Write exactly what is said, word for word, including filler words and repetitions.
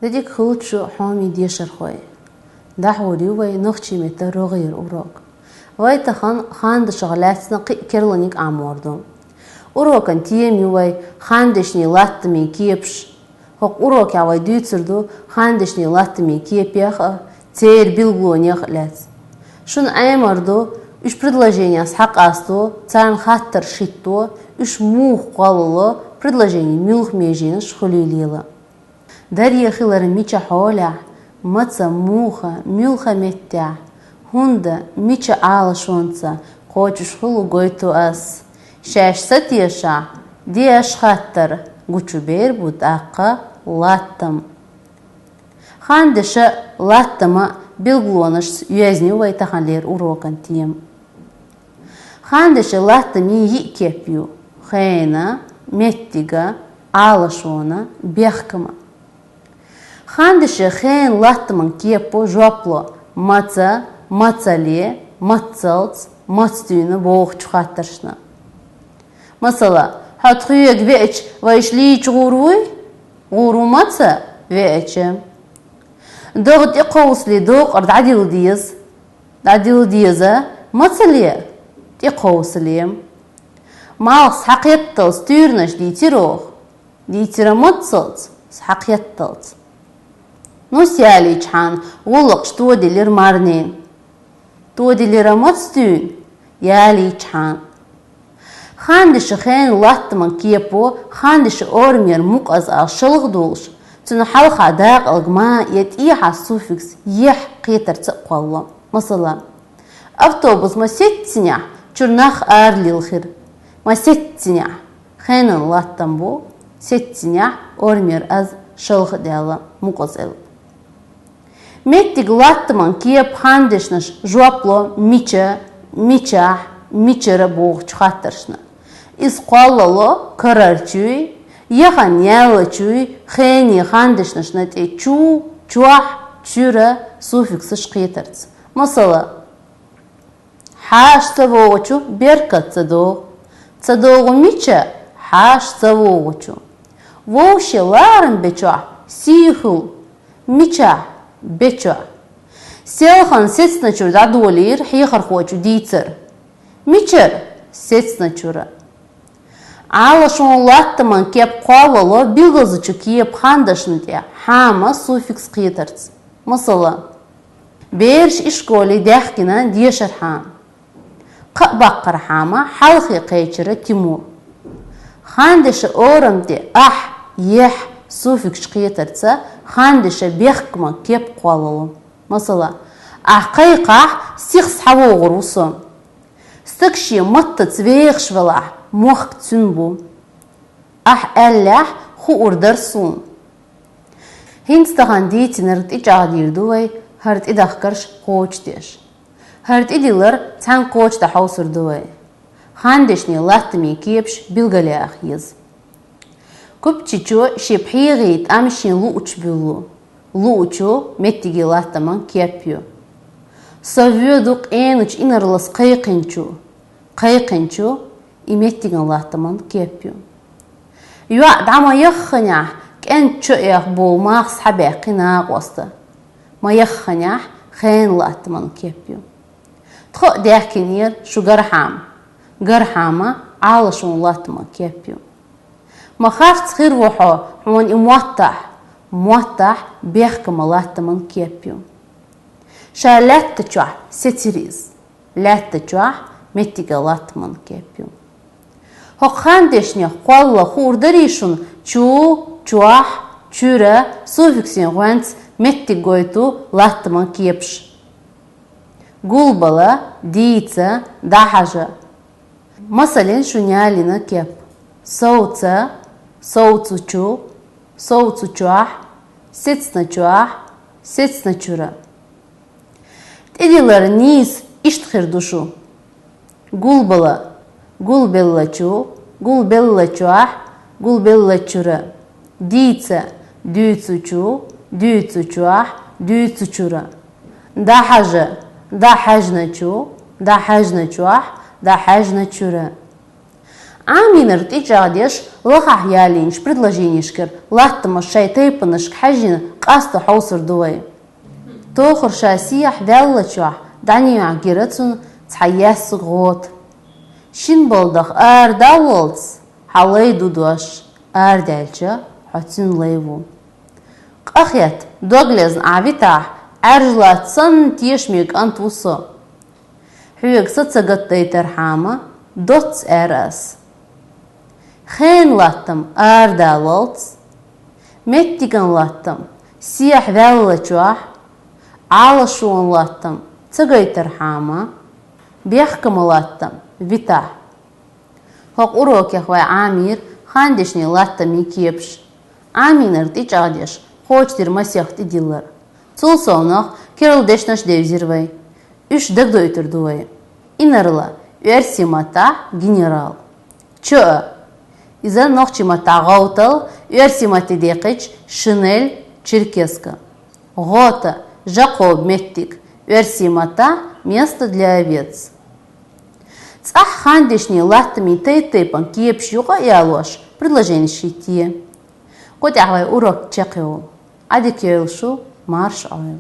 Де дика хуьлда шун, хьоме дешархой. ДӀахьор ю вай нохчийн меттан рогӀера урок. Вай тахан хандашех лаьцна кхин а керланиг Ӏамор ду. Урокан тема ю вай хандешнийн латтамийн кепаш. ХӀокху урокехь вай дуьйцур ду хандешнийн латтамийн кепех а, церан билгалонех а лаьцна. Шуна Ӏемар ду, уьш предложенеш схьакъасто, царна хаттарш хӀитто, уьш муха кхоллало, предложенин муьлха меженаш хуьлийла. Даре хилар мича хьолехь, маца, муха, муьлха меттехь, хӀунда, мича Ӏалашонца кхочуш хуьлу гойту ас. Шаьш сатешахь, деш хаттар, гучубер бу тӀаккха латтам. Хандешан латтаман билгалонашца йоьзна ю вай таханлера урокан тема. Хандешан латтамийн йиъ кеп ю: хенан, меттиган, Ӏалашонан, бехкаман. Хандешан хенан латтаман кепо жоп ло маца, мацале, мацалц, маца дуьйна бохучу хаттаршна. Масала, хьо тхоьга веача, вайша лийча гӀур вуй? ГӀур ву маца, веача. ДогӀа тӀекховсале докъар дӀадилла деза. ДӀадилла деза мацале, тӀекховсале. Малх схьакхетталц туьйранаш дийцира оха? Дийцира мацалц, схьакхетталц. Нус ялийчхьана гӀуллакхаш тодиллира марнийн. Тодиллира маца дуьйна, ялийчхьана. Хандешан хенан латтаман кепо хандешан орамера мукъаза ал шалха долуш, цуьнан хьалха дакъалг ма я тӀехьа суффикс ехь кхетарца а кхоллало. Масала, автобус ма сеццинехь чуьра нах ара лилхира. Ма сеццинехь. Хенан латтам бу сеццинехь орамера аз шалха а даьлла мукъаза элла. Меттиган латтаман кепан хандешнаш жоп ло мича, мичахь, мичара бохучу хаттаршна. Иза кхоллало карарчуй, яхана яьллачуй хенийн хандешнашна тӀе чу, чохь, чуьра суффиксаш кхетарца. Масала, хьаша ца вогӀучу беркат ца догӀу. Ца догӀу мича? Хьаша ца вогӀучу. Вовшийн ларам бечохь сий хуьлу. Мичахь? Бечохь. Селхана сецначуьра дӀадолийра хьехархочун дийцар. Мичара? Сецначуьра. Ӏалашонан латтаман кеп кхоллало билгалзачу кепан хандашна тӀе хьама суффикс кхетарца. Масала, бераш ишколе даьхкина дешархьама. Кхаъ баккхархьама хьалхе кхечира Тимур. Хандешан орам тӀе ахь, ехь суффиксаш кхетарца хандешан бехкаман кеп кхоллало. Масала, ахь кхайкхахь, сиха схьавогӀур ву со. Стаг шен маттаца вехаш велахь, мохк цуьнан бу. Ахь аьллехь, хуур дара суна. ХӀинца тахана дийцинарг тӀечӀагӀдийр ду вай, хӀара тӀедахкарш кхочушдеш. ХӀара тӀедиллар цхьаьна кхочушдан хьовсур ду вай. Хандешнийн латтамийн кепаш билгалъяха еза. Купчичо шен пхьегӀийн тӀам шен луучу буьллу. Луучу меттиге латтаман кеп ю. Со воьду къеначу инарлас кхайкхинчу. Кхайкхинчу и меттиган латтаман кеп ю. ЙоӀ дӀа ма яхханехь, кӀентан чо эха болу малх схьабаьккхи накъоста. Ма яхханехь, хенан латтаман кеп ю. Тхо а даьхкинера шу гархьама. Гархьама Ӏалашонан латтаман кеп ю. Ма харц хир ву хьо, хьуна и моттахь. Моттахь бехкаман латтаман кеп ю. Ша лаьтта чохь сецира иза. Лаьтта чохь меттиган латтаман кеп ю. ХӀокху хандешнех кхолла хуур дарий шуна чу, чохь, чуьра суффиксийн гӀоьнца меттиг гойту латтаман кепаш? Гулбала, дийца, дӀахьажа. Масален, шуна ялийна кеп: совца, совцучу, совцучохь, сецначохь, сецначуьра. ТӀедиллар нийса иштта хир ду шу: гулбала, гулбеллачу, гулбеллачохь, гулбеллачуьра. Дийца, дуьйцучу, дуьйцучохь, дуьйцучуьра. ДӀахьажа, дӀахьаьжначу, дӀахьаьжначохь, дӀахьаьжначуьра. Ӏамийнар тӀечӀагӀдеш лахахь ялийначу предложенешкара латтамаш шайн тайпанашка хьаьжжина къасто хьовсур ду вай. Тохара ша сехьа ваьллачохь дӀанийхьа гира цунна цхьа яьссачу гӀота. Шина балдах арадаллалц хьан лай ду дош, арадаьлча хьо цуьнан лай ву. Къахетта, дог лезна ахь витахь, Ӏаьржа латта санна тешаме кӀант ву со. Хьоьга са ца гатдайтархьама, доцца аьлла ас. Хенан латтам арадаллалц, меттиган латтам сехьа ваьллачохь, Ӏалашонан латтам ца гайтархьама, бехкаман латтам витахь. ХӀокху урокехь вай Ӏамийра хандешнийн латтамийн кепаш. Ӏамийнар тӀечӀагӀдеш кхочушдира масех тӀедиллар. Цул совнах керла дешнаш девзира вай. Уьш дагадойтур ду вай. Инарла, оьрсийн маттахь генерал. ЧӀа. Иза нохчийн маттахь гӀовтал, оьрсийн матте декхча шинель, черкеска. ГӀота, жакъоба меттиг, оьрсийн маттахь место для овец. ЦӀахь хандешнийн латтамийн тайп-тайпана кепаш юкъа а ялош, предложенеш хӀитте. Кху тӀехь вай урок чекхйолу. Ӏадика йойла шу, марша Ӏойла.